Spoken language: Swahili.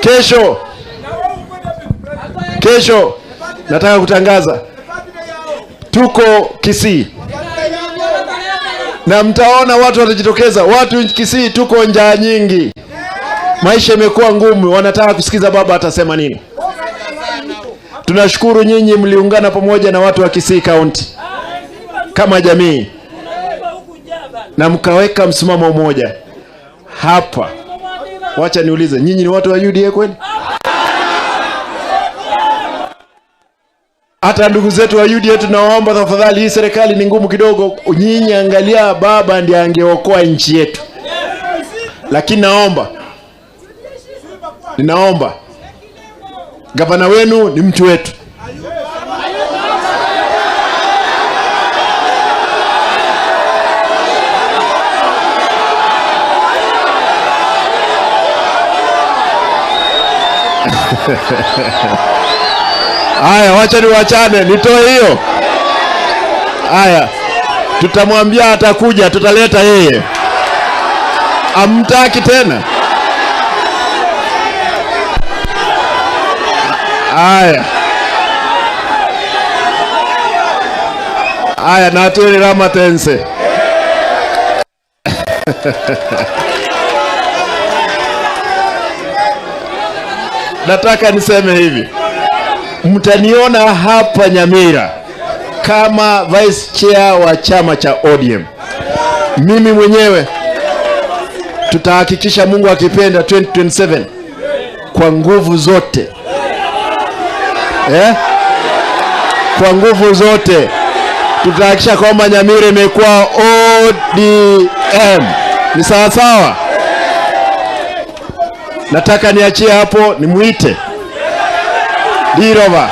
Kesho, kesho nataka kutangaza tuko Kisii na mtaona watu watajitokeza. Watu Kisii tuko njaa nyingi, maisha imekuwa ngumu, wanataka kusikiza baba atasema nini. Tunashukuru nyinyi mliungana pamoja na watu wa Kisii County kama jamii na mkaweka msimamo mmoja hapa. Wacha niulize, nyinyi ni watu wa UDA kweli? Hata ndugu zetu wa UDA tunawaomba tafadhali, hii serikali ni ngumu kidogo. Nyinyi angalia, baba ndiye angeokoa nchi yetu, lakini naomba, ninaomba gavana wenu ni mtu wetu. Haya, wacha niwachane, nitoe hiyo. Haya, tutamwambia atakuja, tutaleta yeye. Amtaki tena? Haya, haya, natwirira matense. Nataka niseme hivi, mtaniona hapa Nyamira kama vice chair wa chama cha ODM. Mimi mwenyewe tutahakikisha, Mungu akipenda, 2027 kwa nguvu zote, eh? Kwa nguvu zote tutahakikisha kwamba Nyamira imekuwa ODM. Ni sawa sawa? Nataka niachie hapo, nimuite Dirova.